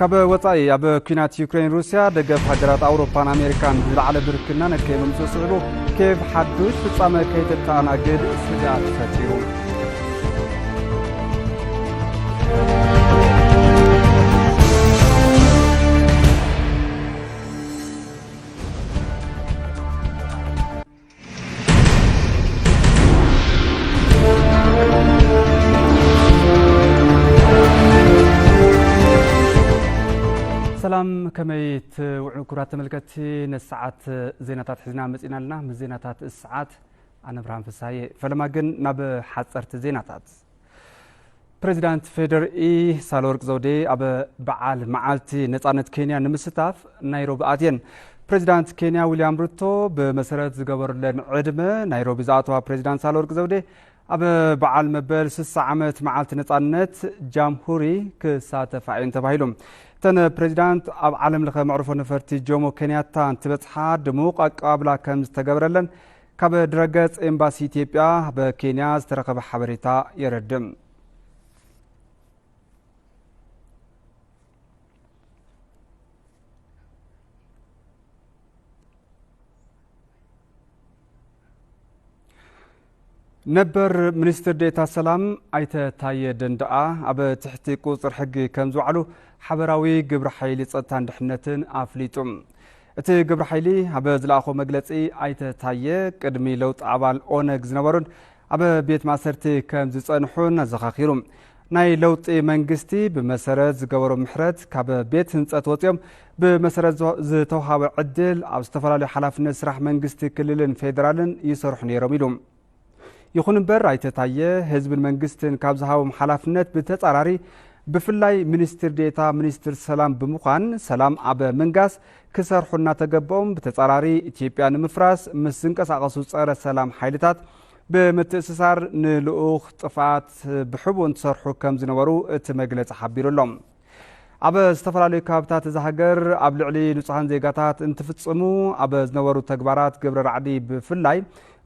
ካብ ወጻኢ፣ ኣብ ኲናት ዩክሬን ሩስያ፣ ደገፍ ሃገራት ኣውሮፓን ኣሜሪካን ዝለዓለ ብርክና ነከይ ምምጽኡ ስዒቡ፣ ኬቭ ሓዱሽ ፍጻመ ከይተተኣናግድ ስግኣት ፈጢሩ። ሰላም፣ ከመይ ትውዕሉ ክቡራት ተመልከትቲ? ነሰዓት ዜናታት ሒዝና መጺና ኣለና። ምስ ዜናታት ሰዓት ኣነ ብርሃን ፍስሃየ። ፈለማ ግን ናብ ሓጸርቲ ዜናታት። ፕሬዚዳንት ፌዴሪኢ ሳህለወርቅ ዘውዴ ኣብ በዓል መዓልቲ ነጻነት ኬንያ ንምስታፍ ናይሮቢ ኣትየን። ፕሬዚዳንት ኬንያ ዊልያም ሩቶ ብመሰረት ዝገበሩለን ዕድመ ናይሮቢ ዝኣተዋ ፕሬዚዳንት ሳህለወርቅ ዘውዴ ኣብ በዓል መበል ስሳ ዓመት መዓልቲ ነጻነት ጃምሁሪ ክሳተፋ እየን ተባሂሉ። እተን ፕሬዚዳንት ኣብ ዓለም ለኸ መዕርፎ ነፈርቲ ጆሞ ኬንያታ እንትበጽሓ ድሙቕ ኣቀባብላ ከም ዝተገበረለን ካብ ድረገጽ ኤምባሲ ኢትዮጵያ ኣብ ኬንያ ዝተረኸበ ሓበሬታ የረድእ። ነበር ሚኒስትር ዴኤታ ሰላም ኣይተ ታየ ደንደኣ ኣብ ትሕቲ ቁጽጽር ሕጊ ከም ዝወዓሉ ሓበራዊ ግብረ ሓይሊ ጸጥታን ድሕነትን ኣፍሊጡ። እቲ ግብረ ሓይሊ ኣብ ዝለኣኾ መግለጺ፣ ኣይተ ታየ ቅድሚ ለውጢ ኣባል ኦነግ ዝነበሩን ኣብ ቤት ማእሰርቲ ከም ዝጸንሑን ኣዘኻኺሩ። ናይ ለውጢ መንግስቲ ብመሰረት ዝገበሮ ምሕረት ካብ ቤት ህንጸት ወጺኦም ብመሰረት ዝወ-፣ ዝተውሃበ ዕድል ኣብ ዝተፈላለዩ ሓላፍነት ስራሕ መንግስቲ ክልልን ፌደራልን ይሰርሑ ነይሮም ኢሉ። ይኹን እምበር ኣይተ ታየ ህዝብን መንግስትን ካብ ዝሃቦም ሓላፍነት ብተጻራሪ ብፍላይ ሚኒስትር ዴኤታ ሚኒስትር ሰላም ብምዃን ሰላም ኣብ ምንጋስ ክሰርሑ እናተገበኦም ብተጻራሪ ኢትዮጵያ ንምፍራስ ምስ ዝንቀሳቐሱ ጸረ ሰላም ሓይልታት ብምትእስሳር ንልኡኽ ጥፍኣት ብሕቡእ እንትሰርሑ ከም ዝነበሩ እቲ መግለጺ ሓቢሩ ኣሎ። ኣብ ዝተፈላለዩ ከባብታት እዛ ሃገር ኣብ ልዕሊ ንጹሃን ዜጋታት እንትፍጽሙ ኣብ ዝነበሩ ተግባራት ግብረ ራዕዲ ብፍላይ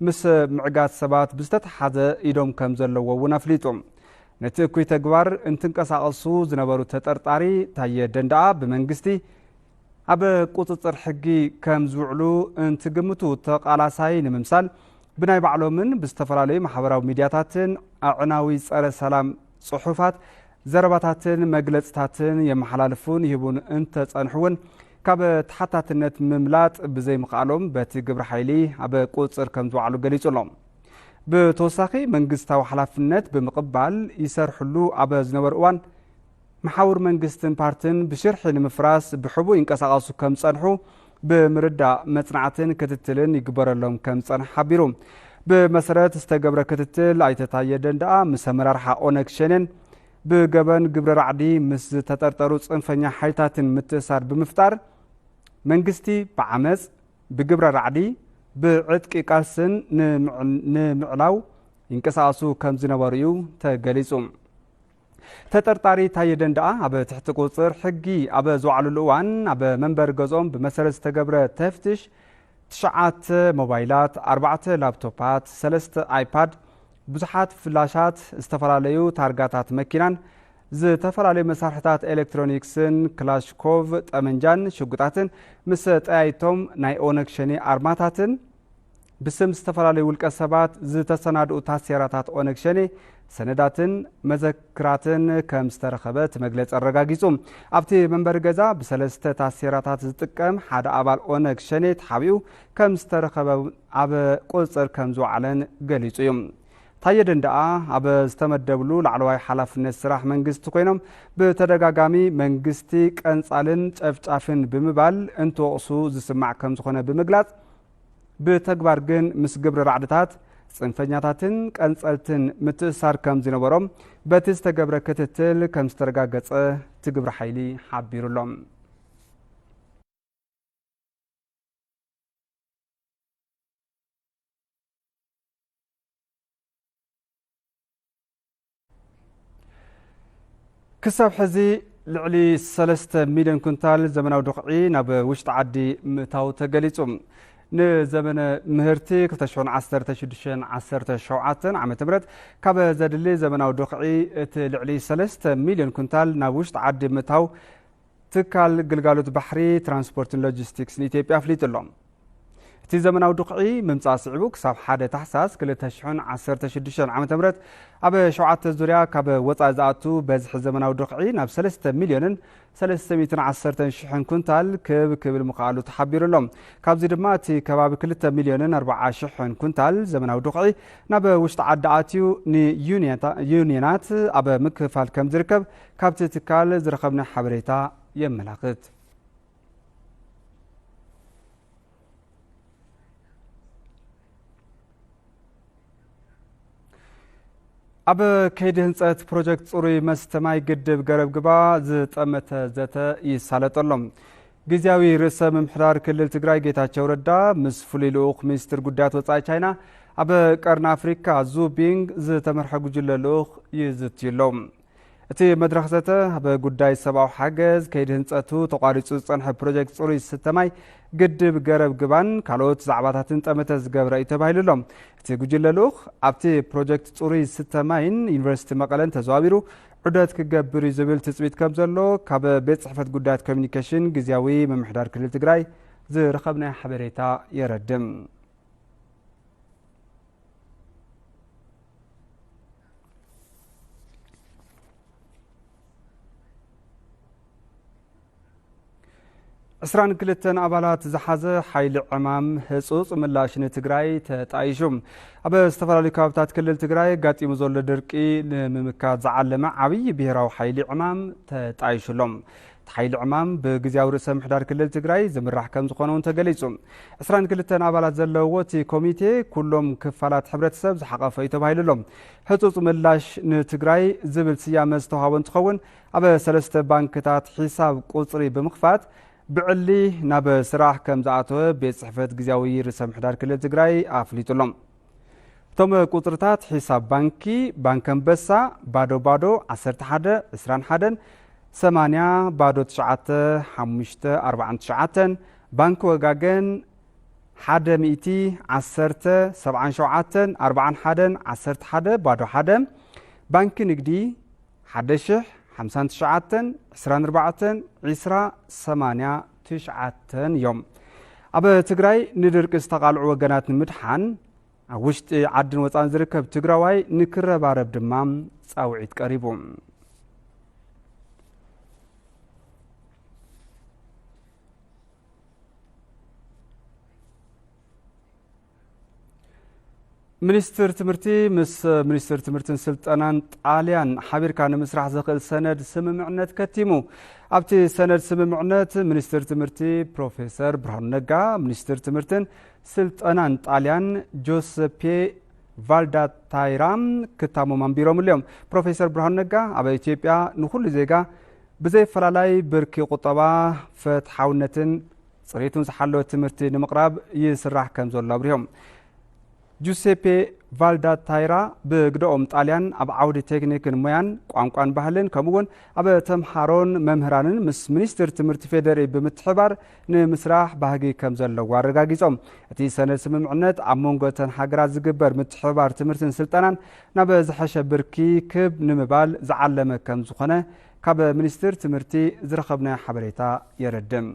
ምስ ምዕጋት ሰባት ብዝተተሓዘ ኢዶም ከም ዘለዎ እውን ኣፍሊጡ። ነቲ እኩይ ተግባር እንትንቀሳቐሱ ዝነበሩ ተጠርጣሪ ታየ ደንደኣ ብመንግስቲ ኣብ ቁጽጽር ሕጊ ከም ዝውዕሉ እንትግምቱ ተቓላሳይ ንምምሳል ብናይ ባዕሎምን ብዝተፈላለዩ ማሕበራዊ ሚድያታትን ኣዕናዊ ጸረ ሰላም ጽሑፋት፣ ዘረባታትን መግለጽታትን የመሓላልፉን ይህቡን እንተጸንሑ እውን ካብ ተሓታትነት ምምላጥ ብዘይምኽኣሎም በቲ ግብረ ሓይሊ ኣብ ቁጽጽር ከም ዝወዓሉ ገሊጹ ኣሎ። ብተወሳኺ መንግስታዊ ሓላፍነት ብምቕባል ይሰርሕሉ ኣብ ዝነበሩ እዋን መሓውር መንግስትን ፓርትን ብሽርሒ ንምፍራስ ብሕቡእ ይንቀሳቐሱ ከም ዝጸንሑ ብምርዳእ መጽናዕትን ክትትልን ይግበረሎም ከም ዝጸንሐ ሓቢሩ። ብመሰረት ዝተገብረ ክትትል ኣይተ ታየ ደንደኣ ምስ ኣመራርሓ ኦነግ ሸኔን ብገበን ግብረ ራዕዲ ምስ ዝተጠርጠሩ ጽንፈኛ ሓይልታትን ምትእሳር ብምፍጣር መንግስቲ ብዓመጽ፣ ብግብረ ራዕዲ፣ ብዕጥቂ ቃልስን ንምዕ-፣ ንምዕላው ይንቀሳቐሱ ከም ዝነበሩ እዩ ተገሊጹ። ተጠርጣሪ ታየ ደንደኣ ኣብ ትሕቲ ቁጽጽር ሕጊ ኣብ ዝወዓሉሉ እዋን ኣብ መንበሪ ገዝኦም ብመሰረት ዝተገብረ ተፍትሽ ትሽዓተ ሞባይላት፣ ኣርባዕተ ላፕቶፓት፣ ሰለስተ ኣይፓድ፣ ብዙሓት ፍላሻት፣ ዝተፈላለዩ ታርጋታት መኪናን ዝተፈላለዩ መሳርሕታት ኤሌክትሮኒክስን ክላሽኮቭ ጠመንጃን ሽጉጣትን ምስ ጠያይቶም ናይ ኦነግ ሸኔ ኣርማታትን ብስም ዝተፈላለዩ ውልቀ ሰባት ዝተሰናድኡ ታሴራታት ኦነግ ሸኔ ሰነዳትን መዘክራትን ከም ዝተረኸበ እቲ መግለጺ ኣረጋጊጹ። ኣብቲ መንበሪ ገዛ ብሰለስተ ታሴራታት ዝጥቀም ሓደ ኣባል ኦነግ ሸኔ ተሓቢኡ ከም ዝተረኸበ ኣብ ቁጽጽር ከም ዝወዓለን ገሊጹ እዩ። ታየ ደንደኣ ኣብ ዝተመደብሉ ላዕለዋይ ሓላፍነት ስራሕ መንግስቲ ኮይኖም ብተደጋጋሚ መንግስቲ ቀንጻልን ጨፍጫፍን ብምባል እንትወቕሱ ዝስማዕ ከም ዝኾነ ብምግላጽ ብተግባር ግን ምስ ግብረ ራዕድታት፣ ጽንፈኛታትን ቀንጸልትን ምትእስሳር ከም ዝነበሮም በቲ ዝተገብረ ክትትል ከም ዝተረጋገጸ እቲ ግብረ ሓይሊ ሓቢሩ ኣሎ። ክሳብ ሕዚ ልዕሊ ሰለስተ ሚልዮን ኩንታል ዘመናዊ ዱኽዒ ናብ ውሽጢ ዓዲ ምእታው ተገሊጹ። ንዘመነ ምህርቲ ክልተ ሽሕን ዓሰርተ ሽዱሽተን ዓሰርተ ሸውዓተን ዓመተ ምህረት ካብ ዘድሊ ዘመናዊ ዱኽዒ እቲ ልዕሊ ሰለስተ ሚልዮን ኩንታል ናብ ውሽጢ ዓዲ ምእታው ትካል ግልጋሎት ባሕሪ ትራንስፖርትን ሎጂስቲክስን ኢትዮጵያ ኣፍሊጡ ኣሎ። እቲ ዘመናዊ ድኹዒ ምምጻእ ስዒቡ ክሳብ ሓደ ታሕሳስ ክልተ ሽሕን ዓሰርተ ሽዱሽተን ዓመተ ምህረት ኣብ ሸውዓተ ዙርያ ካብ ወጻኢ ዝኣቱ በዝሒ ዘመናዊ ድኹዒ ናብ ሰለስተ ሚልዮንን ሰለስተ ሚእትን ዓሰርተን ሽሕን ኩንታል ክብ ክብል ምኽኣሉ ተሓቢሩ ኣሎ። ካብዚ ድማ እቲ ከባቢ ክልተ ሚልዮንን ኣርባዓ ሽሕን ኩንታል ዘመናዊ ድኹዒ ናብ ውሽጢ ዓዲ ኣትዩ ንዩኒየንታ-፣ ዩኒየናት ኣብ ምክፋል ከም ዝርከብ ካብቲ ትካል ዝረኸብናዮ ሓበሬታ የመላኽት። ኣብ ከይዲ ህንፀት ፕሮጀክት ፅሩይ መስተ ማይ ግድብ ገረብ ግባ ዝጠመተ ዘተ ይሳለጠሎም። ግዝያዊ ርእሰ ምምሕዳር ክልል ትግራይ ጌታቸው ረዳ ምስ ፍሉይ ልኡኽ ሚኒስትር ጉዳያት ወፃኢ ቻይና ኣብ ቀርኒ ኣፍሪካ ዙ ቢንግ ዝተመርሐ ጉጅለ ልኡኽ ይዝትዩ ኣለዉ። እቲ መድረኽ ዘተ ኣብ ጉዳይ ሰብኣዊ ሓገዝ፣ ከይዲ ህንፀቱ፣ ተቋሪፁ ዝፀንሐ ፕሮጀክት ፅሩይ ዝስተ ማይ ግድብ ገረብ ግባን ካልኦት ዛዕባታትን ጠመተ ዝገብረ እዩ ተባሂሉ ኣሎ። እቲ ጉጅለ ልኡኽ ኣብቲ ፕሮጀክት ፅሩይ ዝስተ ማይን ዩኒቨርሲቲ መቐለን ተዘዋዊሩ ዑደት ክገብር እዩ ዝብል ትፅቢት ከም ዘሎ ካብ ቤት ፅሕፈት ጉዳያት ኮሚኒኬሽን ግዝያዊ ምምሕዳር ክልል ትግራይ ዝረኸብናዮ ሓበሬታ የረድም። ዕስራን ክልተን ኣባላት ዝሓዘ ሓይሊ ዕማም ህጹጽ ምላሽ ንትግራይ ተጣይሹ። ኣብ ዝተፈላለዩ ከባብታት ክልል ትግራይ ኣጋጢሙ ዘሎ ድርቂ ንምምካት ዝዓለመ ዓብዪ ብሄራዊ ሓይሊ ዕማም ተጣይሹ ኣሎ። እቲ ሓይሊ ዕማም ብግዝያዊ ርእሰ ምምሕዳር ክልል ትግራይ ዝምራሕ ከም ዝኾነ እውን ተገሊጹ። ዕስራን ክልተን ኣባላት ዘለውዎ እቲ ኮሚቴ ኩሎም ክፋላት ሕብረተሰብ ዝሓቐፈ እዩ ተባሂሉ ኣሎ። ህጹጽ ምላሽ ንትግራይ ዝብል ስያመ ዝተዋህቦ እንትኸውን፣ ኣብ ሰለስተ ባንክታት ሒሳብ ቁጽሪ ብምኽፋት ብዕሊ ናብ ስራሕ ከም ዝኣተወ ቤት ጽሕፈት ግዝያዊ ርእሰ ምምሕዳር ክልል ትግራይ ኣፍሊጡ ኣሎ። እቶም ቁጽርታት ሒሳብ ባንኪ፣ ባንክ ኣንበሳ፣ ባዶ ባዶ፣ ዓሰርተ ሓደ፣ ዕስራን ሓደን፣ ሰማንያ፣ ባዶ ትሽዓተ፣ ሓሙሽተ፣ ኣርባዓን ትሽዓተን፣ ባንኪ ወጋገን፣ ሓደ ሚእቲ፣ ዓሰርተ፣ ሰብዓን ሸውዓተን፣ ኣርባዓን ሓደን፣ ዓሰርተ ሓደ፣ ባዶ ሓደ፣ ባንኪ ንግዲ፣ ሓደ ሽሕ፣ ሓምሳን ትሽዓተን፣ ዕስራን ኣርባዕተን፣ ዕስራ፣ ሰማንያ፣ ትሽዓተን እዮም። ኣብ ትግራይ ንድርቂ ዝተቓልዑ ወገናት ንምድሓን ኣብ ውሽጢ ዓድን ወፃእን ዝርከብ ትግራዋይ ንክረባረብ ድማ ፃውዒት ቀሪቡ። ሚኒስትር ትምህርቲ ምስ ሚኒስትር ትምህርትን ስልጠናን ጣልያን ሓቢርካ ንምስራሕ ዘኽእል ሰነድ ስምምዕነት ከቲሙ። ኣብቲ ሰነድ ስምምዕነት ሚኒስትር ትምህርቲ ፕሮፌሰር ብርሃኑ ነጋ፣ ሚኒስትር ትምህርትን ስልጠናን ጣልያን ጆሰፔ ቫልዳታይራ ክታሞም ኣንቢሮምሉ እዮም። ፕሮፌሰር ብርሃኑ ነጋ ኣብ ኢትዮጵያ ንኹሉ ዜጋ ብዘይፈላላይ ብርኪ ቁጠባ፣ ፍትሓውነትን ፅሬቱን ዝሓለወ ትምህርቲ ንምቕራብ ይስራሕ ከም ዘሎ ኣብሪሆም። ጁሴፔ ቫልዳታይራ ብግደኦም ጣልያን ኣብ ዓውዲ ቴክኒክን ሞያን ቋንቋን ባህልን ከምኡውን ኣብ ተምሃሮን መምህራንን ምስ ሚኒስትር ትምህርቲ ፌዴሪ ብምትሕባር ንምስራሕ ባህጊ ከም ዘለዎ ኣረጋጊጾም። እቲ ሰነድ ስምምዕነት ኣብ መንጎ እተን ሃገራት ዝግበር ምትሕባር ትምህርትን ስልጠናን ናብ ዝሐሸ ብርኪ ክብ ንምባል ዝዓለመ ከም ዝኾነ ካብ ሚኒስትር ትምህርቲ ዝረኸብናዮ ሓበሬታ የረድም።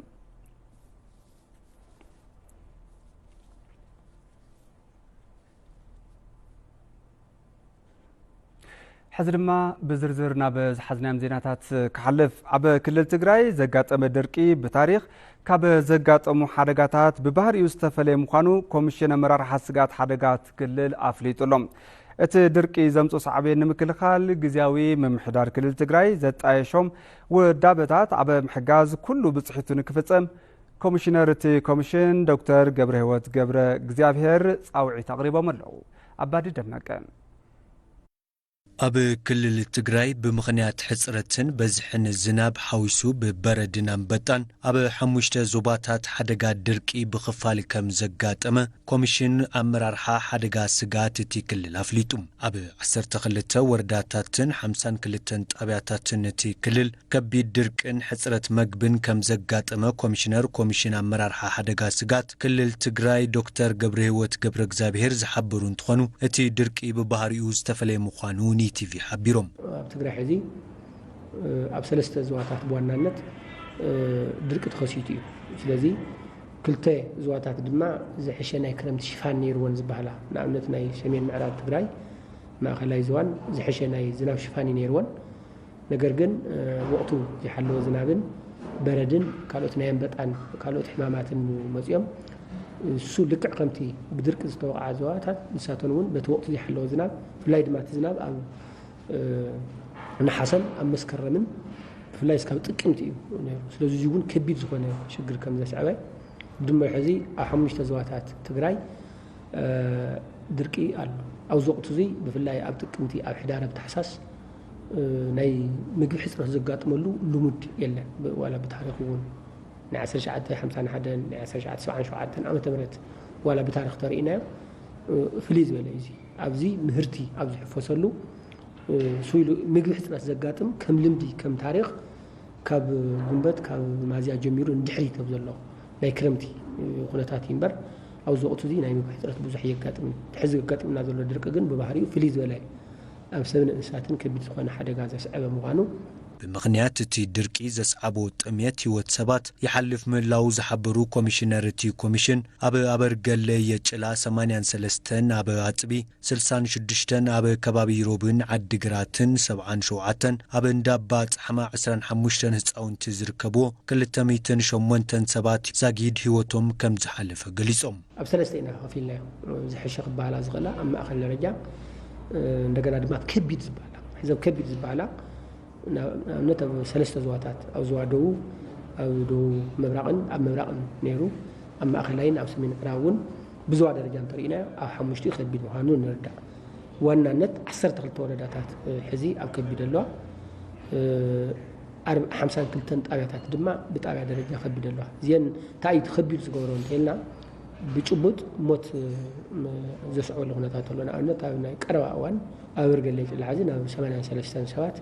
ሕዚ ድማ ብዝርዝር ናብ ዝሓዝናዮም ዜናታት ክሓልፍ። ኣብ ክልል ትግራይ ዘጋጠመ ድርቂ ብታሪኽ ካብ ዘጋጠሙ ሓደጋታት ብባህሪኡ ዝተፈለየ ምዃኑ ኮሚሽን ኣመራርሓ ስግኣት ሓደጋት ክልል ኣፍሊጡ ኣሎ። እቲ ድርቂ ዘምፅኦ ሳዕቤን ንምክልኻል ግዝያዊ ምምሕዳር ክልል ትግራይ ዘጣየሾም ውዳበታት ኣብ ምሕጋዝ ኩሉ ብፅሒቱ ንክፍፀም ኮሚሽነር እቲ ኮሚሽን ዶክተር ገብረህይወት ገብረ እግዚኣብሔር ፃውዒት ኣቕሪቦም ኣለዉ። ኣባዲ ደመቀ። ኣብ ክልል ትግራይ ብምኽንያት ሕፅረትን በዝሕን ዝናብ ሓዊሱ ብበረድን ኣንበጣን ኣብ ሓሙሽተ ዞባታት ሓደጋ ድርቂ ብኽፋል ከም ዘጋጠመ ኮሚሽን ኣመራርሓ ሓደጋ ስግኣት እቲ ክልል ኣፍሊጡ። ኣብ ዓሰርተ ክልተ ወረዳታትን ሓምሳን ክልተን ጣብያታትን እቲ ክልል ከቢድ ድርቅን ሕፅረት መግብን ከም ዘጋጠመ ኮሚሽነር ኮሚሽን ኣመራርሓ ሓደጋ ስግኣት ክልል ትግራይ ዶክተር ገብረህይወት ገብረ እግዚኣብሔር ዝሓበሩ እንትኾኑ፣ እቲ ድርቂ ብባህሪኡ ዝተፈለየ ምዃኑ ንኢቲቪ ሓቢሮም። ኣብ ትግራይ ሕዚ፣ እ፣ ኣብ ሰለስተ ዞባታት ብዋናነት ድርቂ ተኸሲቱ እዩ። ስለዚ ክልተ ዞባታት ድማ ዝሐሸ ናይ ክረምቲ ሽፋን ነይርወን ዝበሃላ፣ ንኣብነት ናይ ሰሜን ምዕራብ ትግራይ፣ ማእኸላይ ዞባን ዝሐሸ ናይ ዝናብ ሽፋን እዩ ነይርወን። ነገር ግን ወቕቱ ዘይሓለወ ዝናብን በረድን ካልኦት ናይ ኣንበጣን ካልኦት ሕማማትን መፂኦም፣ እሱ ልክዕ ከምቲ ብድርቂ ዝተወቕዓ ዞባታት ንሳተን እውን በቲ ወቕቱ ዘይሓለወ ዝናብ፣ ብፍላይ ድማ እቲ ዝናብ ኣብ ነሓሰን ኣብ መስከረምን ብፍላይ እስካብ ጥቅምቲ እዩ ነይሩ። ስለዚ እዚ እውን ከቢድ ዝኾነ ሽግር ከም ዘስዐበ፣ ብድምር ሕዚ ኣብ ሓሙሽተ ዞባታት ትግራይ ድርቂ ኣሎ። ኣብዚ ወቕቲ እዚ ብፍላይ ኣብ ጥቅምቲ፣ ኣብ ሕዳር፣ ኣብ ታሕሳስ ናይ ምግቢ ሕፅረት ዘጋጥመሉ ልሙድ የለን። ዋላ ብታሪክ እውን ናይ ዓሰርተ ትሽዓተ ሓምሳን ሓደን ናይ ዓሰርተ ትሽዓተ ሰብዓን ሸውዓተን ዓመተ ምህረት ዋላ ብታሪክ ተርእናዮ ፍልይ ዝበለ እዩ። ኣብዚ ምህርቲ ኣብ ዝሕፈሰሉ ስኢሉ ምግቢ ሕፅረት ዘጋጥም ከም ልምዲ ከም ታሪክ ካብ ጉንበት ካብ ሚያዝያ ጀሚሩ ንድሕሪት ኣብ ዘሎ ናይ ክረምቲ ኩነታት እዩ እምበር ኣብዚ ወቕቲ እዚ ናይ ምግቢ ሕፅረት ብዙሕ የጋጥምን። ሕዚ ዘጋጥምና ዘሎ ድርቂ ግን ብባህሪኡ ፍልይ ዝበለ ኣብ ሰብን እንስሳትን ከቢድ ዝኾነ ሓደጋ ዘስዐበ ምዃኑ ብምኽንያት እቲ ድርቂ ዘስዓቦ ጥምየት ህይወት ሰባት ይሓልፍ ምህላዉ ዝሓበሩ ኮሚሽነር እቲ ኮሚሽን፣ ኣብ ኣበርገለ የጭላ ሰማንያን ሰለስተን፣ ኣብ ኣፅቢ ስልሳን ሽዱሽተን፣ ኣብ ከባቢ ኢሮብን ዓዲግራትን ሰብዓን ሸውዓተን፣ ኣብ እንዳባ ፃሕማ ዕስራን ሓሙሽተን ህፃውንቲ ዝርከብዎ ክልተ ሚእትን ሸሞንተን ሰባት ዛጊድ ህይወቶም ከም ዝሓለፈ ገሊፆም። ኣብ ሰለስተ ኢና ከፊልናዮ። ዝሕሸ ክበሃላ ዝኽእላ ኣብ ማእኸል ደረጃ፣ እንደገና ድማ ከቢድ ዝበሃላ። ሕዚ ኣብ ከቢድ ዝበሃላ ንኣብነት ኣብ ሰለስተ ዞባታት፣ ኣብ ዞባ ደቡብ፣ ኣብ ደቡብ ምብራቕን ኣብ ምብራቕን ነይሩ፣ ኣብ ማእኸላይን ኣብ ሰሜን ምዕራብ እውን ብዞባ ደረጃ እንተሪእናዮ ኣብ ሓሙሽቲኡ ከቢድ ምዃኑ ንርዳእ። ዋናነት ዓሰርተ ክልተ ወረዳታት ሕዚ ኣብ ከቢድ ኣለዋ። ሓምሳን ክልተን ጣብያታት ድማ ብጣብያ ደረጃ ከቢድ ኣለዋ። እዚአን እንታይ እዩ ከቢድ ዝገብሮ እንተኢልና ብጭቡጥ ሞት ዘስዕበሉ ኩነታት ኣሎ። ንኣብነት ኣብ ናይ ቀረባ እዋን ኣብ ኣበርገለ ጭላ ሕዚ ናብ ሰማንያን ሰለስተን ሰባት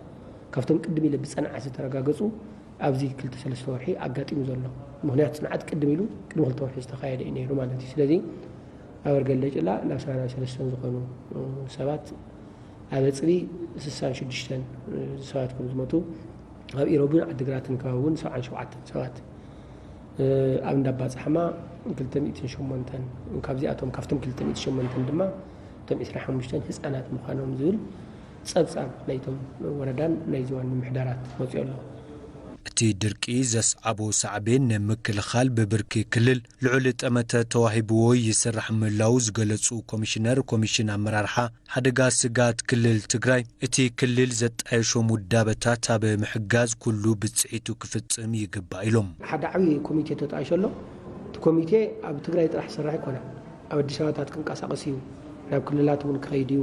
ካብቶም ቅድም ኢለ ብፅንዓት ዝተረጋገፁ ኣብዚ ክልተ ሰለስተ ወርሒ ኣጋጢሙ ዘሎ ምኽንያት ፅንዓት ቅድም ኢሉ ቅድሚ ክልተ ወርሒ ዝተኻየደ እዩ ነይሩ ማለት እዩ። ስለዚ ኣብ ኣበርገለ ጭላ ናብ ሰማንያን ሰለስተን ዝኾኑ ሰባት ኣብ ኣፅቢ ስሳን ሽዱሽተን ሰባት ከም ዝሞቱ ኣብ ኢሮብን ዓዲግራትን ከባቢ እውን ሰብዓን ሸውዓተን ሰባት ኣብ እንዳባ ፃሕማ ክልተ ሚእትን ሸሞንተን ካብዚኣቶም ካብቶም ክልተ ሚእትን ሸሞንተን ድማ እቶም ዕስራን ሓሙሽተን ህፃናት ምዃኖም ዝብል ፀብፃብ ናይቶም ወረዳን ናይ ዞባን ምምሕዳራት መፅኡ ኣሎ። እቲ ድርቂ ዘስዓቦ ሳዕቤን ንምክልኻል ብብርኪ ክልል ልዑል ጠመተ ተዋሂብዎ ይስራሕ ምህላዉ ዝገለፁ ኮሚሽነር ኮሚሽን ኣመራርሓ ሓደጋ ስግኣት ክልል ትግራይ፣ እቲ ክልል ዘጣየሾም ውዳበታት ኣብ ምሕጋዝ ኩሉ ብፅሒቱ ክፍፅም ይግባእ ኢሎም። ሓደ ዓብዪ ኮሚቴ ተጣይሾ ኣሎ። እቲ ኮሚቴ ኣብ ትግራይ ጥራሕ ዝሰርሕ ኣይኮነን። ኣብ ኣዲስ ኣበባታት ክንቀሳቐስ እዩ፣ ናብ ክልላት እውን ክኸይድ እዩ።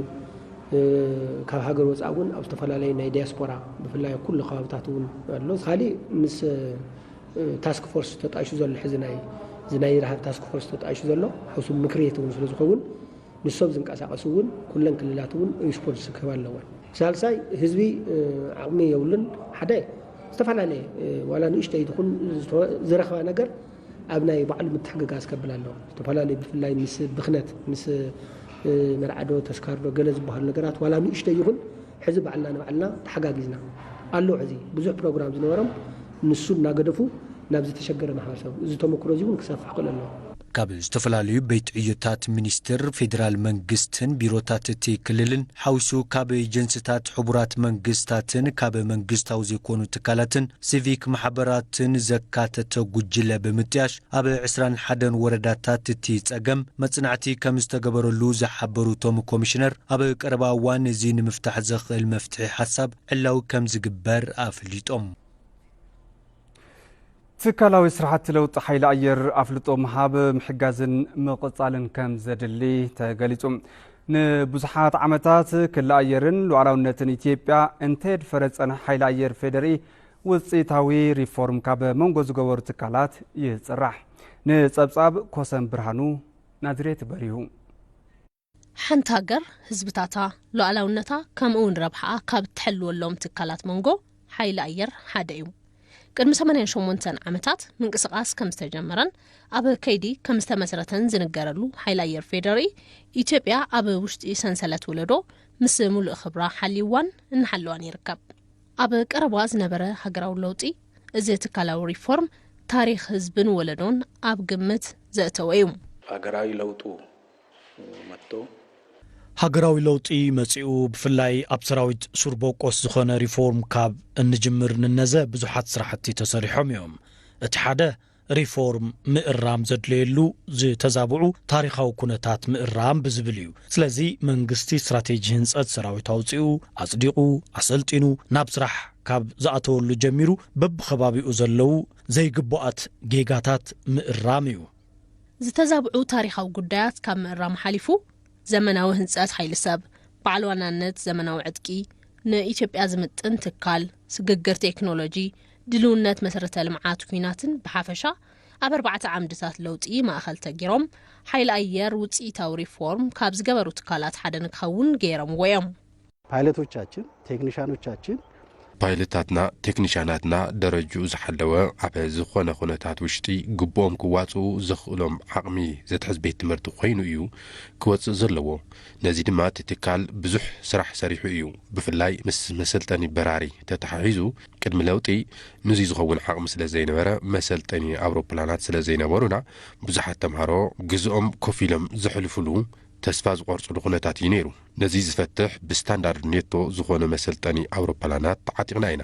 ካብ ሃገር ወፃኢ እውን ኣብ ዝተፈላለዩ ናይ ዲያስፖራ ብፍላይ ኣብ ኩሉ ከባብታት እውን ኣሎ። ካሊእ ምስ ታስክ ፎርስ ተጣይሹ ዘሎ ሕዚ ናይ እዚ ናይ ረሃብ ታስክ ፎርስ ተጣይሹ ዘሎ ሕሱም ምክር ቤት እውን ስለ ዝኸውን ንሶም ዝንቀሳቐሱ እውን ኩለን ክልላት እውን ሪስፖንስ ክህባ ኣለወን። ሳልሳይ ህዝቢ ዓቕሚ የብሉን። ሓደ ዝተፈላለየ ዋላ ንእሽተይ ትኹን ዝረኽባ ነገር ኣብ ናይ ባዕሉ ምትሕግጋዝ ከብል ኣለዎ። ዝተፈላለዩ ብፍላይ ምስ ብኽነት ምስ መርዓዶ ተስካርዶ ገለ ዝበሃሉ ነገራት ዋላ ንእሽተይ ይኹን ሕዚ ባዕልና ንባዕልና ተሓጋጊዝና ኣሎ። ሕዚ ብዙሕ ፕሮግራም ዝነበሮም ንሱ እናገደፉ ናብ ዝተሸገረ ማሕበረሰብ እዚ ተመክሮ እዚ እውን ክሰፍሕ ክእል ኣለዎ። ካብ ዝተፈላለዩ ቤት ዕዮታት ሚኒስቴር ፌዴራል መንግስትን ቢሮታት እቲ ክልልን ሓዊሱ ካብ ኤጀንስታት ሕቡራት መንግስታትን ካብ መንግስታዊ ዘይኮኑ ትካላትን ሲቪክ ማሕበራትን ዘካተተ ጉጅለ ብምጥያሽ ኣብ ዕስራን ሓደን ወረዳታት እቲ ጸገም መጽናዕቲ ከም ዝተገበረሉ ዝሓበሩ እቶም ኮሚሽነር ኣብ ቀረባ እዋን እዚ ንምፍታሕ ዘኽእል መፍትሒ ሓሳብ ዕላዊ ከም ዝግበር ኣፍሊጦም። ትካላዊ ስራሕቲ ለውጢ ሓይሊ ኣየር ኣፍልጦ ምሃብ ምሕጋዝን ምቕጻልን ከም ዘድሊ ተገሊጹ። ንብዙሓት ዓመታት ክሊ ኣየርን ሉዓላውነትን ኢትዮጵያ እንተየድፈረ ዝጸንሐ ሓይሊ ኣየር ፌዴሪኢ ውፅኢታዊ ሪፎርም ካብ መንጎ ዝገበሩ ትካላት ይፅራሕ። ንፀብፃብ ኮሰም ብርሃኑ ናዝሬት በሪሁ። ሓንቲ ሃገር ህዝብታታ፣ ሉዓላውነታ ከምኡ እውን ረብሓኣ ካብ እትሕልወሎም ትካላት መንጎ ሓይሊ ኣየር ሓደ እዩ። ቅድሚ ሰማንያን ሸሞንተን ዓመታት ምንቅስቓስ ከም ዝተጀመረን ኣብ ከይዲ ከም ዝተመስረተን ዝንገረሉ ሓይሊ ኣየር ፌዴሪኢ ኢትዮጵያ ኣብ ውሽጢ ሰንሰለት ውለዶ ምስ ሙሉእ ክብራ ሓልይዋን እናሓለዋን ይርከብ። ኣብ ቀረባ ዝነበረ ሃገራዊ ለውጢ እዚ ትካላዊ ሪፎርም ታሪኽ ህዝብን ወለዶን ኣብ ግምት ዘእተወ እዩ። ሃገራዊ ለውጡ መጥቶ ሃገራዊ ለውጢ መጺኡ፣ ብፍላይ ኣብ ሰራዊት ሱር ቦቆስ ዝኾነ ሪፎርም ካብ እንጅምር ንነዘ ብዙሓት ስራሕቲ ተሰሪሖም እዮም። እቲ ሓደ ሪፎርም ምእራም ዘድለየሉ ዝተዛብዑ ታሪኻዊ ኩነታት ምእራም ብዝብል እዩ። ስለዚ መንግስቲ ስትራቴጂ ህንጸት ሰራዊት ኣውጺኡ፣ ኣጽዲቑ፣ ኣሰልጢኑ፣ ናብ ስራሕ ካብ ዝኣተወሉ ጀሚሩ በብኸባቢኡ ዘለዉ ዘይግቡኣት ጌጋታት ምእራም እዩ። ዝተዛብዑ ታሪኻዊ ጉዳያት ካብ ምእራም ሓሊፉ ዘመናዊ ህንጸት ሓይሊ ሰብ፣ በዓል ዋናነት ዘመናዊ ዕጥቂ፣ ንኢትዮጵያ ዝምጥን ትካል፣ ስግግር ቴክኖሎጂ፣ ድልውነት መሰረተ ልምዓት ኲናትን ብሓፈሻ ኣብ ኣርባዕተ ዓምድታት ለውጢ ማእኸል ተጊሮም ሓይሊ ኣየር ውፅኢታዊ ሪፎርም ካብ ዝገበሩ ትካላት ሓደ ንክኸውን ገይሮምዎ እዮም። ፓይለቶቻችን፣ ቴክኒሻኖቻችን ፓይለታትና፣ ቴክኒሻናትና ደረጅኡ ዝሓለወ ኣብ ዝኾነ ኩነታት ውሽጢ ግቡኦም ክዋፅኡ ዘኽእሎም ዓቕሚ ዘትሕዝ ቤት ትምህርቲ ኮይኑ እዩ ክወፅእ ዘለዎ። ነዚ ድማ እቲ ትካል ብዙሕ ስራሕ ሰሪሑ እዩ። ብፍላይ ምስ መሰልጠኒ በራሪ ተተሓሒዙ ቅድሚ ለውጢ ንዙይ ዝኸውን ዓቕሚ ስለ ዘይነበረ መሰልጠኒ ኣውሮፕላናት ስለ ዘይነበሩና ብዙሓት ተምሃሮ ግዝኦም ኮፍ ኢሎም ዘሕልፉሉ ተስፋ ዝቖርጹሉ ኩነታት እዩ ነይሩ። ነዚ ዝፈትሕ ብስታንዳርድ ኔቶ ዝኾነ መሰልጠኒ ኣውሮፕላናት ተዓጢቕና ኢና።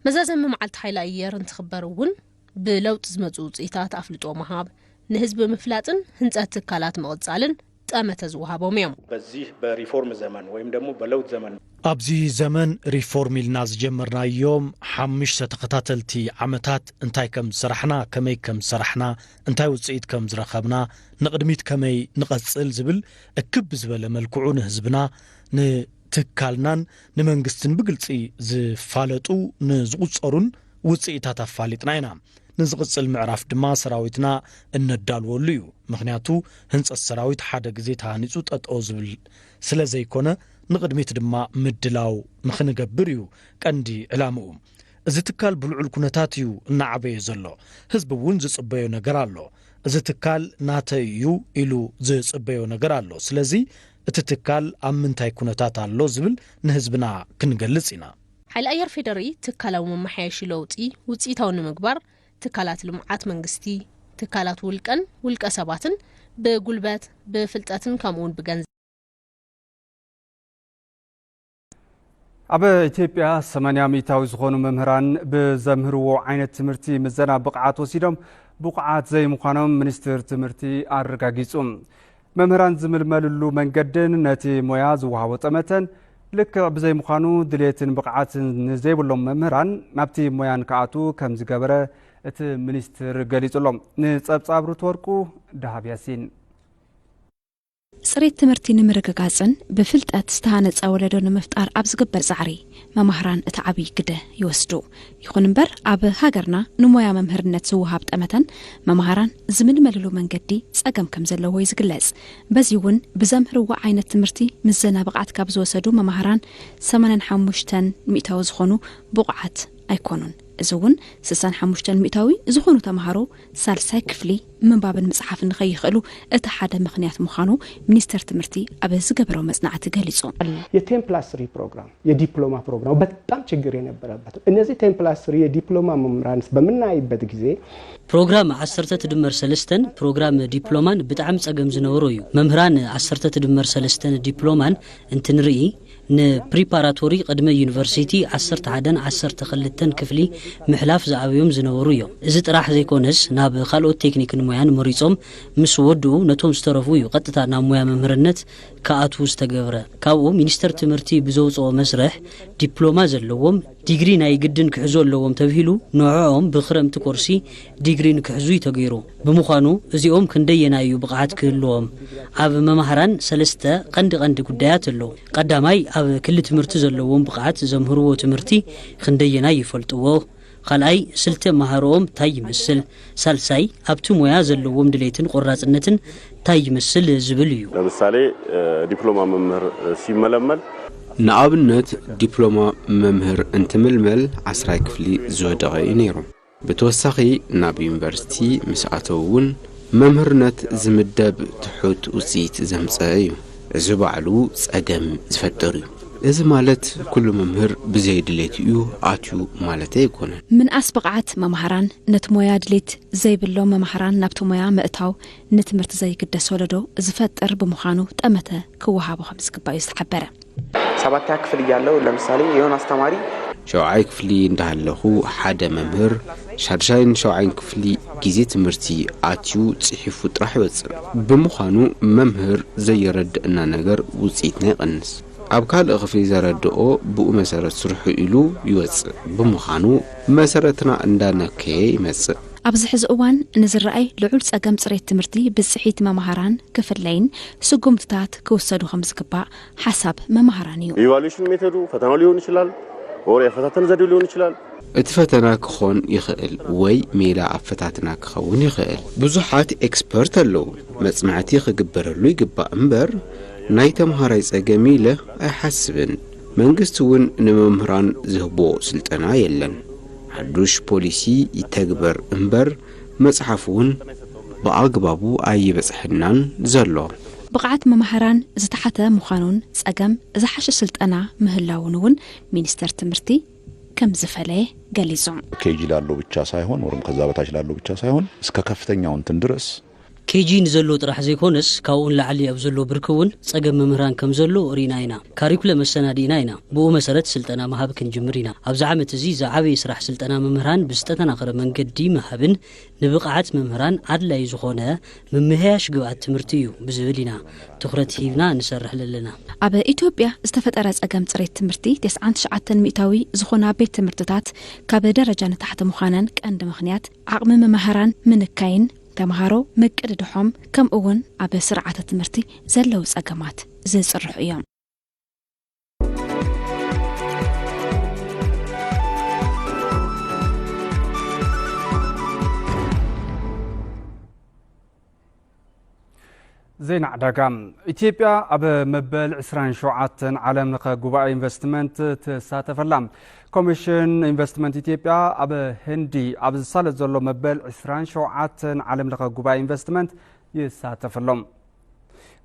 መዛዘሚ መዓልቲ ሓይሊ ኣየር እንትኽበር እውን ብለውጢ ዝመፁ ውፅኢታት ኣፍልጦ ምሃብ፣ ንህዝቢ ምፍላጥን ህንፀት ትካላት ምቕፃልን ጠመተ ዝወሃቦም እዮም። በዚህ በሪፎርም ዘመን ወይም ደግሞ በለውጥ ዘመን ኣብዚ ዘመን ሪፎርም ኢልና ዝጀመርናዮም ሓሙሽተ ተኸታተልቲ ዓመታት እንታይ ከም ዝሰራሕና፣ ከመይ ከም ዝሰራሕና፣ እንታይ ውፅኢት ከም ዝረኸብና፣ ንቕድሚት ከመይ ንቐፅል ዝብል እክብ ብዝበለ መልክዑ ንህዝብና፣ ንትካልናን ንመንግስትን ብግልፂ ዝፋለጡ ንዝቑፀሩን ውፅኢታት ኣፋሊጥና ኢና። ንዝቕፅል ምዕራፍ ድማ ሰራዊትና እነዳልወሉ እዩ። ምኽንያቱ ህንፀት ሰራዊት ሓደ ግዜ ተሃኒፁ ጠጠው ዝብል ስለ ዘይኮነ ንቕድሚት ድማ ምድላው ንኽንገብር እዩ ቀንዲ ዕላምኡ። እዚ ትካል ብልዑል ኩነታት እዩ እናዓበየ ዘሎ። ህዝቢ እውን ዝፅበዮ ነገር ኣሎ። እዚ ትካል ናተይ እዩ ኢሉ ዝፅበዮ ነገር ኣሎ። ስለዚ እቲ ትካል ኣብ ምንታይ ኩነታት ኣሎ ዝብል ንህዝብና ክንገልፅ ኢና። ሓይሊ ኣየር ፌዴሪ ትካላዊ መመሓየሺ ለውጢ ውፅኢታዊ ንምግባር ትካላት ልምዓት መንግስቲ፣ ትካላት ውልቀን ውልቀ ሰባትን ብጉልበት ብፍልጠትን ከምኡ እውን ብገንዘብ ኣብ ኢትዮጵያ ሰማንያ ሚእታዊ ዝኾኑ መምህራን ብዘምህርዎ ዓይነት ትምህርቲ ምዘና ብቕዓት ወሲዶም ብቑዓት ዘይምዃኖም ሚኒስትር ትምህርቲ ኣረጋጊጹ። መምህራን ዝምልመልሉ መንገድን ነቲ ሞያ ዝወሃቦ ጠመተን ልክዕ ብዘይምዃኑ ድሌትን ብቕዓትን ንዘይብሎም መምህራን ናብቲ ሞያ ንክኣትዉ ከም ዝገበረ እቲ ሚኒስትር ገሊጹ ኣሎ። ንጸብጻብ ሩት ወርቁ፣ ደሃብ ያሲን። ፅሬት ትምህርቲ ንምርግጋፅን ብፍልጠት ዝተሃነፀ ወለዶ ንምፍጣር ኣብ ዝግበር ፃዕሪ መማህራን እቲ ዓብዪ ግደ ይወስዱ። ይኹን እምበር ኣብ ሃገርና ንሞያ መምህርነት ዝወሃብ ጠመተን መማህራን ዝምልመልሉ መንገዲ ፀገም ከም ዘለዎ እዩ ዝግለፅ። በዚ እውን ብዘምህርዎ ዓይነት ትምህርቲ ምዘና ብቕዓት ካብ ዝወሰዱ መማህራን ሰማንያን ሓሙሽተን ሚእታዊ ዝኾኑ ብቑዓት ኣይኮኑን። እዚ እውን ስሳን ሓሙሽተን ሚእታዊ ዝኾኑ ተምሃሮ ሳልሳይ ክፍሊ ምንባብን ምፅሓፍን ንኸይኽእሉ እቲ ሓደ ምኽንያት ምዃኑ ሚኒስቴር ትምህርቲ ኣብ ዝገበሮ መፅናዕቲ ገሊፁ። የቴን ፕላስ ስሪ ፕሮግራም የዲፕሎማ ፕሮግራም በጣም ችግር የነበረበት እነዚህ ቴን ፕላስ ስሪ የዲፕሎማ መምህራን በምናይበት ጊዜ ፕሮግራም ዓሰርተ ትድመር ሰለስተን ፕሮግራም ዲፕሎማን ብጣዕሚ ጸገም ዝነበሮ እዩ። መምህራን ዓሰርተ ትድመር ሰለስተን ዲፕሎማን እንትንርኢ ንፕሪፓራቶሪ ቅድመ ዩኒቨርሲቲ ዓሰርተ ሓደን ዓሰርተ ክልተን ክፍሊ ምሕላፍ ዝኣበዮም ዝነበሩ እዮም። እዚ ጥራሕ ዘይኮነስ ናብ ካልኦት ቴክኒክን ሞያን መሪጾም ምስ ወድኡ ነቶም ዝተረፉ እዩ ቀጥታ ናብ ሞያ መምህርነት ክኣትዉ ዝተገብረ። ካብኡ ሚኒስተር ትምህርቲ ብዘውጽኦ መስርሕ ዲፕሎማ ዘለዎም ዲግሪ ናይ ግድን ክሕዙ ኣለዎም ተብሂሉ ንዕኦም ብክረምቲ ኮርሲ ዲግሪ ንክሕዙ እዩ ተገይሩ። ብምዃኑ እዚኦም ክንደየናይ እዩ ብቕዓት ክህልዎም? ኣብ መማህራን ሰለስተ ቀንዲ ቀንዲ ጉዳያት ኣሎ። ቀዳማይ ኣብ ክሊ ትምህርቲ ዘለዎም ብቕዓት ዘምህርዎ ትምህርቲ ክንደየናይ ይፈልጥዎ? ካልኣይ ስልቲ ኣመሃርኦም ታይ ይመስል? ሳልሳይ ኣብቲ ሞያ ዘለዎም ድሌትን ቆራፅነትን ታይ ይመስል ዝብል እዩ። ለምሳሌ ዲፕሎማ መምህር ሲመለመል ንኣብነት ዲፕሎማ መምህር እንትምልመል ዓስራይ ክፍሊ ዝወደቐ እዩ ነይሩ። ብተወሳኺ ናብ ዩኒቨርሲቲ ምስ ኣተው እውን መምህርነት ዝምደብ ትሑት ውፅኢት ዘምፀአ እዩ። እዚ ባዕሉ ፀገም ዝፈጥር እዩ። እዚ ማለት ኩሉ መምህር ብዘይ ድሌት እዩ ኣትዩ ማለተይ ኣይኮነን። ምንኣስ ብቕዓት መማህራን፣ ነቲ ሞያ ድሌት ዘይብሎም መማህራን ናብቲ ሞያ ምእታው፣ ንትምህርቲ ዘይግደስ ወለዶ ዝፈጥር ብምዃኑ ጠመተ ክወሃቦ ከም ዝግባእ እዩ ዝተሓበረ። ሰባተኛ ክፍል እያለው ለምሳሌ የሆነ አስተማሪ ሸውዓይ ክፍሊ እንዳሃለኹ ሓደ መምህር ሻድሻይን ሸውዓይን ክፍሊ ግዜ ትምህርቲ ኣትዩ ጽሒፉ ጥራሕ ይወጽእ። ብምዃኑ መምህር ዘየረድእና ነገር ውጽኢትና ይቐንስ። ኣብ ካልእ ክፍሊ ዘረድኦ ብኡ መሰረት ስርሑ ኢሉ ይወጽእ። ብምዃኑ መሰረትና እንዳነከየ ይመጽእ። ኣብዚ ሕዚ እዋን ንዝረኣይ ልዑል ጸገም ጽሬት ትምህርቲ ብጽሒት መማህራን ክፍለይን ስጉምትታት ክውሰዱ ከም ዝግባእ ሓሳብ መማህራን እዩ። ኢቫሉዌሽን ሜቶዱ ፈተናው ሊሆን ይችላል፣ ወር የፈታተን ዘዴው ሊሆን ይችላል። እቲ ፈተና ክኾን ይኽእል ወይ ሜላ ኣፈታትና ክኸውን ይኽእል። ብዙሓት ኤክስፐርት ኣለዉ፣ መጽናዕቲ ክግበረሉ ይግባእ እምበር ናይ ተምሃራይ ጸገም ኢለ ኣይሓስብን። መንግስቲ እውን ንመምህራን ዝህቦ ስልጠና የለን። ሓዱሽ ፖሊሲ ይተግበር እምበር መጽሓፍ እውን ብኣግባቡ ኣይበጽሐናን ዘሎ። ብቕዓት መማህራን ዝተሓተ ምዃኑን ጸገም ዝሓሸ ስልጠና ምህላውን እውን ሚኒስተር ትምህርቲ ከም ዝፈለየ ገሊጹ። ኬጂ ላለው ብቻ ሳይሆን ወይም ከዛ በታች ላለው ብቻ ሳይሆን እስከ ከፍተኛው እንትን ድረስ ኬጂ ንዘሎ ጥራሕ ዘይኮነስ ካብኡ ንላዕሊ ኣብ ዘሎ ብርኪ እውን ጸገም መምህራን ከም ዘሎ ርኢና ኢና። ካሪኩለም ኣሰናዲእና ኢና። ብኡ መሰረት ስልጠና ምሃብ ክንጅምር ኢና። ኣብዚ ዓመት እዚ ዝዓበየ ስራሕ ስልጠና መምህራን ብዝተጠናኸረ መንገዲ ምሃብን ንብቕዓት መምህራን ኣድላዪ ዝኾነ ምምሕያሽ ግብኣት ትምህርቲ እዩ ብዝብል ኢና ትኹረት ሂብና ንሰርሕ ዘለና። ኣብ ኢትዮጵያ ዝተፈጠረ ጸገም ጽሬት ትምህርቲ ተስዓን ትሽዓተን ሚእታዊ ዝኾና ቤት ትምህርትታት ካብ ደረጃ ንታሕቲ ምዃነን ቀንዲ ምኽንያት ዓቕሚ መማህራን ምንካይን ተምሃሮ ምቅድድሖም ከምኡ እውን ኣብ ስርዓተ ትምህርቲ ዘለዉ ጸገማት ዝጽርሑ እዮም። ዜና ዕዳጋ። ኢትዮጵያ ኣብ መበል ዕስራን ሸውዓተን ዓለም ለኸ ጉባኤ ኢንቨስትመንት ትሳተፍ ኣላ። ኮሚሽን ኢንቨስትመንት ኢትዮጵያ ኣብ ህንዲ ኣብ ዝሳለጥ ዘሎ መበል ዕስራን ሸውዓተን ዓለም ለኸ ጉባኤ ኢንቨስትመንት ይሳተፍ ኣሎ።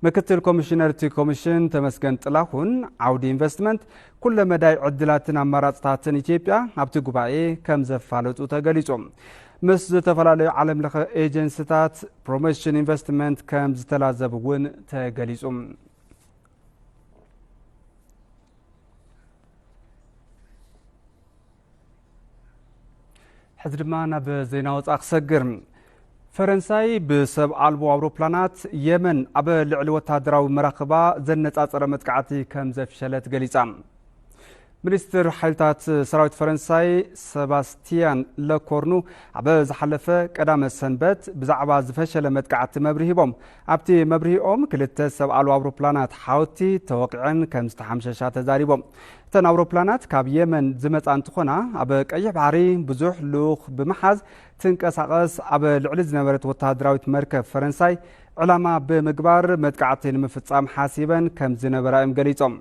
ምክትል ኮሚሽነር እቲ ኮሚሽን ተመስገን ጥላሁን፣ ዓውዲ ኢንቨስትመንት ኩለ መዳይ ዕድላትን ኣማራፅታትን ኢትዮጵያ ኣብቲ ጉባኤ ከም ዘፋለጡ ተገሊፁ። ምስ ዝተፈላለዩ ዓለም ለኸ ኤጀንስታት ፕሮሞሽን ኢንቨስትመንት ከም ዝተላዘቡ እውን ተገሊፁ። ሕዚ ድማ ናብ ዜና ወፃኢ ክሰግር። ፈረንሳይ ብሰብ ኣልቦ ኣውሮፕላናት የመን ኣብ ልዕሊ ወታደራዊ መራኽባ ዘነፃፀረ መጥቃዕቲ ከም ዘፍሸለት ገሊፃ። ሚኒስትር ሓይልታት ሰራዊት ፈረንሳይ ሰባስቲያን ለኮርኑ ኣብ ዝሓለፈ ቀዳመ ሰንበት ብዛዕባ ዝፈሸለ መጥቃዕቲ መብርሂ ሂቦም። ኣብቲ መብርሂኦም ክልተ ሰብ ኣልቦ ኣውሮፕላናት ሓወቲ ተወቂዐን ከም ዝተሓምሸሻ ተዛሪቦም። እተን ኣውሮፕላናት ካብ የመን ዝመጻ እንትኾና ኣብ ቀይሕ ባሕሪ ብዙሕ ልኡኽ ብምሓዝ ትንቀሳቐስ ኣብ ልዕሊ ዝነበረት ወታደራዊት መርከብ ፈረንሳይ ዕላማ ብምግባር መጥቃዕቲ ንምፍጻም ሓሲበን ከም ዝነበራ እዮም ገሊጾም።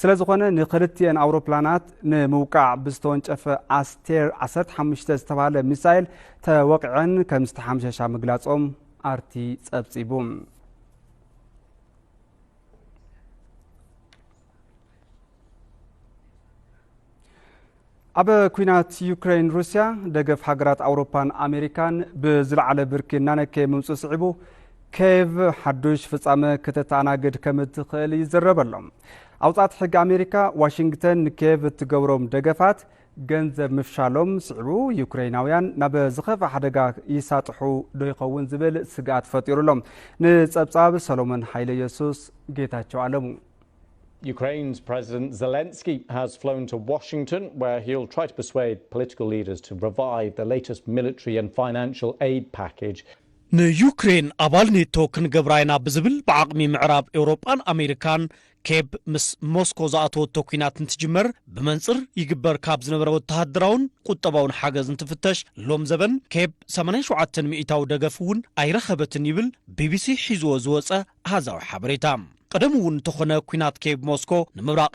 ስለ ዝኾነ ንክልቲኤን ኣውሮፕላናት ንምውቃዕ ብዝተወንጨፈ ኣስቴር ዓሰርተ ሓሙሽተ ዝተባህለ ሚሳይል ተወቂዐን ከም ዝተሓምሸሻ ምግላጾም ኣርቲ ጸብጺቡ። ኣብ ኲናት ዩክሬን ሩስያ ደገፍ ሃገራት ኣውሮፓን ኣሜሪካን ብዝለዓለ ብርኪ እናነከየ ምምፅኡ ስዒቡ ኬቭ ሓዱሽ ፍጻመ ክተተኣናግድ ከም እትኽእል ይዝረብ ኣሎ። ኣውፃእቲ ሕጊ ኣሜሪካ ዋሽንግተን ንኬቭ እትገብሮም ደገፋት ገንዘብ ምፍሻሎም ስዒቡ ዩክሬናውያን ናብ ዝኸፍኣ ሓደጋ ይሳጥሑ ዶ ይኸውን ዝብል ስግኣት ፈጢሩ ኣሎ። ንፀብፃብ ሰሎሞን ሓይለ የሱስ ጌታቸው ኣለሙ። Ukraine's President Zelensky has flown to Washington, where he'll try to persuade political leaders to revive the latest military and financial aid package. ንዩክሬን ኣባል ኔቶ ክንገብራ ኢና ብዝብል ብዓቕሚ ምዕራብ ኤውሮጳን ኣሜሪካን ኬብ ምስ ሞስኮ ዝኣተወቶ ኲናት እንትጅመር ብመንጽር ይግበር ካብ ዝነበረ ወተሃደራውን ቁጠባውን ሓገዝ እንትፍተሽ ሎም ዘበን ኬብ ሰማንያን ሸውዓተን ሚእታዊ ደገፍ እውን ኣይረኸበትን ይብል ቢቢሲ ሒዝዎ ዝወጸ ኣሃዛዊ ሓበሬታ። ቀደም እውን እንተኾነ ኲናት ኬብ ሞስኮ ንምብራቕ